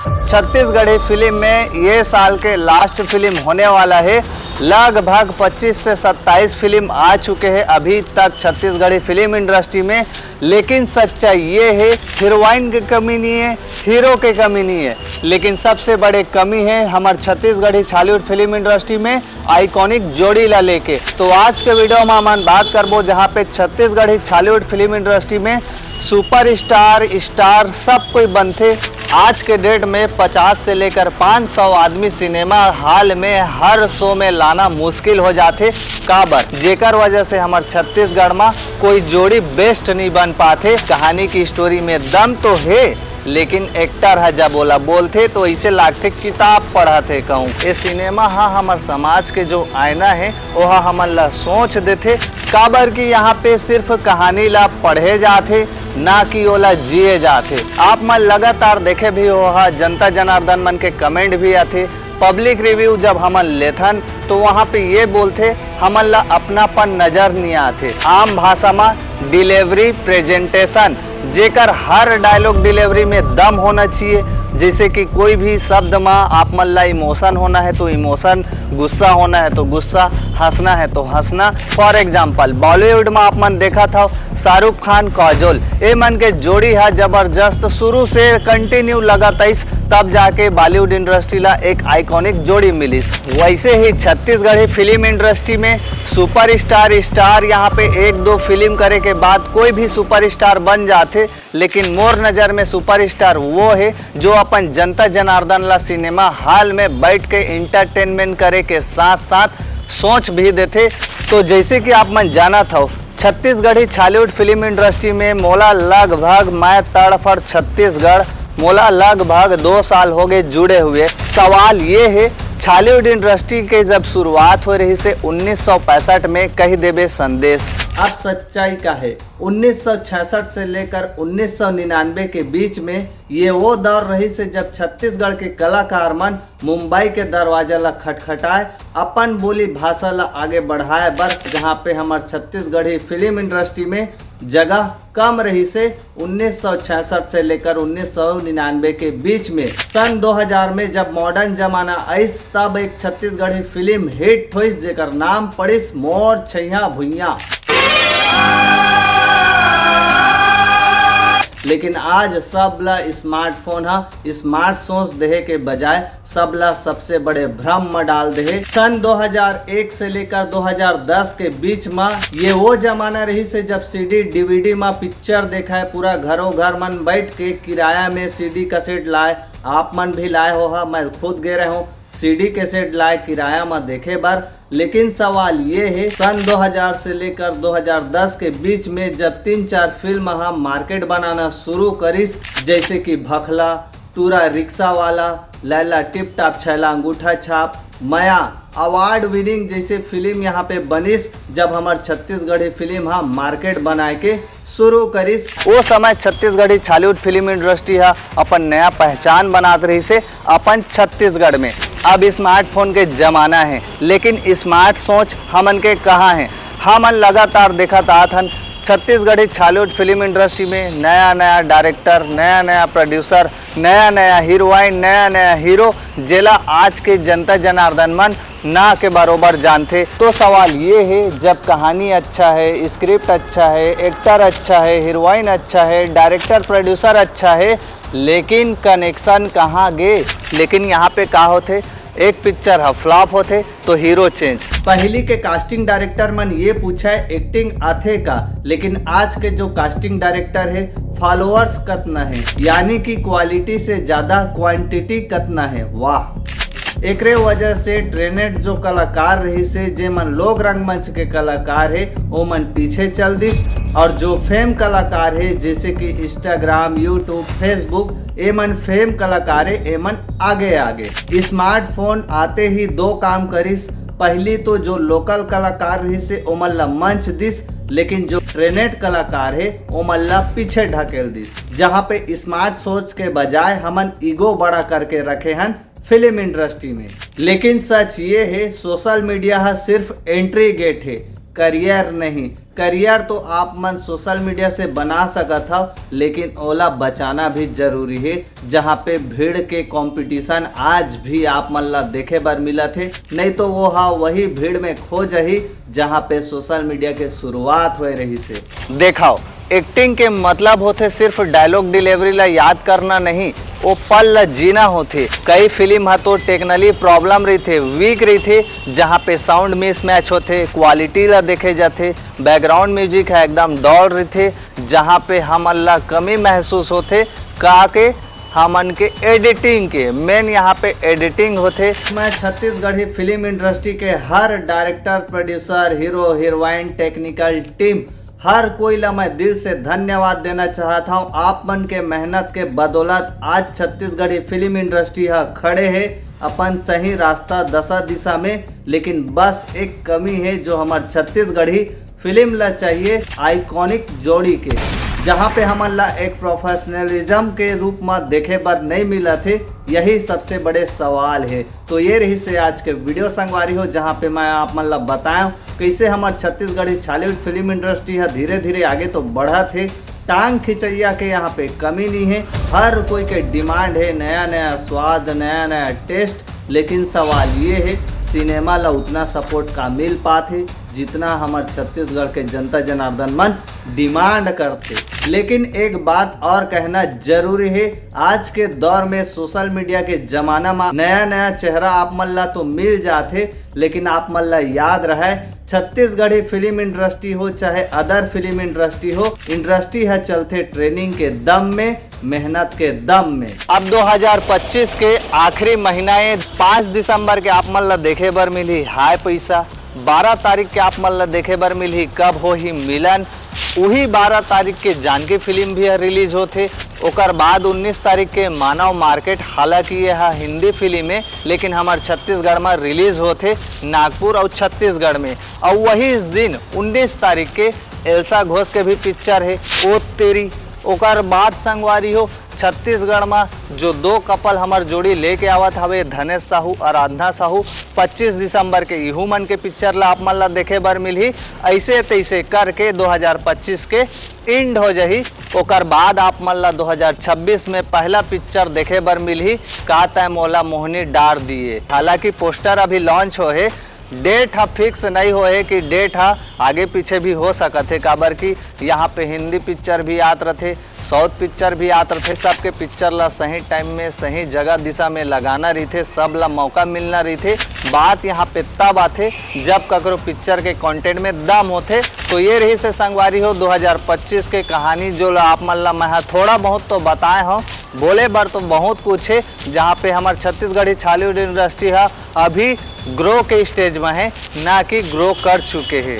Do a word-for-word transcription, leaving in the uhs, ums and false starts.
Chhattisgarhi film में ये साल के लास्ट फिल्म होने वाला है। लगभग पच्चीस से सत्ताईस फिल्म आ चुके हैं अभी तक छत्तीसगढ़ी फिल्म इंडस्ट्री में, लेकिन सच्चाई ये है, हीरोइन की कमी नहीं है, हीरो की कमी नहीं है, लेकिन सबसे बड़े कमी है हमारे छत्तीसगढ़ी छॉलीवुड फिल्म इंडस्ट्री में आइकॉनिक जोड़ी ला लेके। तो आज के वीडियो में हमन बात करबो, जहाँ पे छत्तीसगढ़ी छॉलीवुड फिल्म इंडस्ट्री में सुपरस्टार, स्टार सब कोई बनथे। आज के डेट में पचास से लेकर पाँच सौ आदमी सिनेमा हॉल में हर शो में लाना मुश्किल हो जाथे। काबर? जेकर वजह से हमर छत्तीसगढ़ में कोई जोड़ी बेस्ट नहीं बन पाथे। कहानी की स्टोरी में दम तो है, लेकिन एक्टर ह जब ओला बोलथे तो ऐसे लागथे किताब पढ़त हे कहूँ। ये सिनेमा ह हमर समाज के जो आईना है, ओहा हमन ला सोच देथे, काबर कि यहाँ पे सिर्फ कहानी ला पढ़े जाथे, ना कि ओला जिए जाथे। आप मन लगातार देखे भी होहा, जनता जनार्दन मन के कमेंट भी आथे, पब्लिक रिव्यू जब हमन लेथन तो वहाँ पे ये बोलथे, हमन ला अपनापन नजर नहीं आथे। आम भाषा में डिलीवरी, प्रेजेंटेशन, जेकर हर डायलॉग डिलीवरी में दम होना चाहिए। जैसे कि कोई भी शब्द में आप मन ला इमोशन होना है तो इमोशन, गुस्सा होना है तो गुस्सा, हंसना है तो हंसना। फॉर एग्जाम्पल, बॉलीवुड में आप मन देखत हव, शाहरुख खान, काजोल, ए मन के जोड़ी ह जबरदस्त शुरू से कंटिन्यू लगत आइस, तब जाके बॉलीवुड इंडस्ट्री ला एक आइकॉनिक जोड़ी मिलिस। वैसे ही छत्तीसगढ़ी फिल्म इंडस्ट्री में सुपरस्टार, स्टार यहाँ पे एक दो फिल्म करे के बाद कोई भी सुपरस्टार बन जाथे, लेकिन मोर नज़र में सुपरस्टार वो है जो अपन जनता जनार्दन ला सिनेमा हॉल में बैठ के एंटरटेनमेंट करे के साथ साथ सोच भी देथे। तो जैसे कि आप मन जानत हव, छत्तीसगढ़ी छॉलीवुड फिल्म इंडस्ट्री में मोला लगभग, मैं तड़फड़ छत्तीसगढ़, मोला लगभग दो साल हो गए जुड़े हुए। सवाल ये है, छॉलीवुड इंडस्ट्री के जब शुरुआत हो रही से उन्नीस सौ पैंसठ में, कही देबे संदेश। अब सच्चाई का है, उन्नीस सौ छियासठ से लेकर उन्नीस सौ निन्यानवे के बीच में ये वो दौर रही से जब छत्तीसगढ़ के कलाकार मन मुंबई के दरवाजा ला खटखटाए, अपन बोली भाषा ला आगे बढ़ाए बर, जहाँ पे हमार छत्तीसगढ़ी फिल्म इंडस्ट्री में जगह कम रही से उन्नीस सौ छियासठ से लेकर उन्नीस सौ निन्यानवे के बीच में। सन दो हज़ार में जब मॉडर्न जमाना आइस, तब एक छत्तीसगढ़ी फिल्म हिट होइस, जेकर नाम पड़िस मोर छैया भुइया। लेकिन आज सब ला स्मार्टफोन ह स्मार्ट सोच देहे के बजाय सबला सबसे बड़े भ्रम म डाल देहे। सन दो हज़ार एक से लेकर दो हज़ार दस के बीच म ये वो जमाना रहिस हे, जब सीडी डीवीडी म पिक्चर देखाय, पूरा घरों घर मन बैठ के किराया में सीडी कैसेट लाय। आप मन भी लाय होहा, मैं खुद गे रहे हूँ सीडी कैसेट लाय किराया म देखे बर। लेकिन सवाल ये है, सन दो हज़ार से लेकर दो हज़ार दस के बीच में जब तीन चार फिल्म ह मार्केट बनाना शुरू करिस, जैसे कि भखला, टूरा रिक्शा वाला, लैला टिप टाप, छैला अंगूठा छाप, मया, अवार्ड विनिंग जैसे फिल्म यहाँ पे बनिस, जब हमर छत्तीसगढ़ी फिल्म ह मार्केट बनाए के शुरू करिस। ओ समय छत्तीसगढ़ी छॉलीवुड फिल्म इंडस्ट्री ह अपन नया पहचान बनात रहिस हे अपन छत्तीसगढ़ में। अब स्मार्टफोन के जमाना है, लेकिन स्मार्ट सोच हमन के कहाँ है? हमन लगातार देखत आत हन, छत्तीसगढ़ी छॉलीवुड फिल्म इंडस्ट्री में नया नया डायरेक्टर, नया नया प्रोड्यूसर, नया नया हीरोइन, नया नया हीरो, जेला आज के जनता जनार्दन मन ना के बरोबर जानथे। तो सवाल ये है, जब कहानी अच्छा है, स्क्रिप्ट अच्छा है, एक्टर अच्छा है, हीरोइन अच्छा है, डायरेक्टर प्रोड्यूसर अच्छा है, लेकिन कनेक्शन कहाँ गे? लेकिन यहाँ पे का होथे, एक पिक्चर ह फ्लॉप होथे तो हीरो चेंज। पहली के कास्टिंग डायरेक्टर मन ये पूछे, एक्टिंग आथे का, लेकिन आज के जो कास्टिंग डायरेक्टर है, फॉलोअर्स कतना है, यानी कि क्वालिटी से ज्यादा क्वांटिटी कतना है। वाह, एकरे वजह से ट्रेनेड जो कलाकार रहिस हे, जे मन लोक रंगमंच के कलाकार हे, ओ मन पीछे चल दिस, और जो फेम कलाकार हे, जैसे कि इंस्टाग्राम, यूट्यूब, फेसबुक, ए मन फेम कलाकार हे, ए मन आगे आगे। स्मार्टफोन आते ही दो काम करिस, पहली तो जो लोकल कलाकार रहिस हे, ओमन ला मंच दिस, लेकिन जो ट्रेनेड कलाकार हे, ओमन ला पीछे ढकेल दिस। जहाँ पे स्मार्ट सोच के बजाय हमन ईगो बड़ा करके रखे हन फिल्म इंडस्ट्री में। लेकिन सच ये है, सोशल मीडिया ह सिर्फ एंट्री गेट है, करियर नहीं, करियर तो आप मन सोशल मीडिया से बना सकत हव, लेकिन ओला बचाना भी जरूरी हे। जहाँ पे भीड़ के कंपटीशन आज भी आप मन ला देखे बर मिलत हे, नहीं तो वो हा वही भीड़ में खो जही, जहाँ पे सोशल मीडिया के शुरुआत होए रहिस हे। देखाओ, एक्टिंग के मतलब होथे सिर्फ डायलॉग डिलीवरी ला याद करना नहीं, ओ पल ला जीना होथे। कई फिल्म हा तो टेक्निकली प्रॉब्लम रहिथे, वीक रहिथे, जहाँ पे साउंड मिसमैच होथे, क्वालिटी ला देखे जाथे, बैकग्राउंड म्यूजिक हा एकदम डॉल रहिथे, जहाँ पे हमन ला कमी महसूस होथे। का के? हमन के एडिटिंग के। मेन यहाँ पे एडिटिंग होथे। मैं छत्तीसगढ़ी फिल्म इंडस्ट्री के हर director, producer, hero, heroine, technical team, हर कोई ला मैं दिल से धन्यवाद देना चाहत हूँ। आप मन के मेहनत के बदौलत आज छत्तीसगढ़ी फिल्म इंडस्ट्री ह खड़े हे अपन सही रास्ता, दशा दिशा में। लेकिन बस एक कमी हे, जो हमर छत्तीसगढ़ी फिल्म ला चाहिए आइकॉनिक जोड़ी के, जहाँ पे हमन ला एक प्रोफेशनलिज्म के रूप में देखे बर नहीं मिलत हे। यही सबसे बड़े सवाल हे। तो ये रहिस हे आज के वीडियो संगवारी हो, जहाँ पे मैं आप मन ला बताया कैसे हमर छत्तीसगढ़ी छॉलीवुड फिल्म इंडस्ट्री ह धीरे धीरे आगे तो बढ़त हे, टांग खिंचैया के यहाँ पे कमी नहीं हे। हर कोई के डिमांड हे नया नया स्वाद, नया नया टेस्ट। लेकिन सवाल ये हे, सिनेमा ला उतना सपोर्ट का मिल पात हे जितना हमर छत्तीसगढ़ के जनता जनार्दन मन डिमांड करथे? लेकिन एक बात और कहना जरूरी हे, आज के दौर में सोशल मीडिया के जमाना में नया नया चेहरा आप मन ला तो मिल जाथे, लेकिन आप मन ला याद रहे, छत्तीसगढ़ी फिल्म इंडस्ट्री हो चाहे अदर फिल्म इंडस्ट्री हो, इंडस्ट्री ह चलथे ट्रेनिंग के दम में, मेहनत के दम में। अब दो हज़ार पच्चीस के आखिरी महीना ए, पाँच दिसंबर के आप मन ला देखे बर मिलही हाय पैसा, बारह तारीख के आप मन ला देखे बर मिलही कब होही मिलन। उही बारह तारीख के जानकी फिल्म भी ह रिलीज होथे। ओकर बाद उन्नीस तारीख के मानव मार्केट, हालांकि ये ह हिंदी फिल्म ए, लेकिन हमर छत्तीसगढ़ में रिलीज होथे नागपुर अउ छत्तीसगढ़ में। अउ वही दिन उन्नीस तारीख के एल्सा घोष के भी पिक्चर हे ओ तेरी। ओकर बाद संगवारी हो, छत्तीसगढ़ में जो दो कपल हमर जोड़ी लेके आवत हवे, धनेश साहू, आराधना साहू, पच्चीस दिसंबर के इहू मन के पिक्चर ला आप मन ला देखे बर मिलही। ऐसे तैसे करके दो हज़ार पच्चीस के एंड हो जही। ओकर बाद आप मन ला दो हज़ार छब्बीस में पहला पिक्चर देखे बर मिलही, का तै मोला मोहनी डार दिए। हालांकि पोस्टर अभी लॉन्च हो हे, डेट ह फिक्स नहीं हो हे कि डेट ह आगे पीछे भी हो सकत हे, काबर कि यहाँ पे हिंदी पिक्चर भी आत रथे, साउथ पिक्चर भी आत रथे। सबके पिक्चर ला सही टाइम में, सही जगह दिशा में लगाना रहिथे, सब ला मौका मिलना रहिथे। बात यहाँ पे तब आथे जब ककरो पिक्चर के कंटेंट में दम होथे। तो ये रहिस हे संगवारी हो दो हज़ार पच्चीस के कहानी, जो ला आप मन ला मैं ह थोड़ा बहुत तो बताए हव, बोले बर तो बहुत कुछ हे, जहाँ पे हमर छत्तीसगढ़ी छॉलीवुड इंडस्ट्री ह अभी ग्रो के स्टेज में हे, ना कि ग्रो कर चुके हे।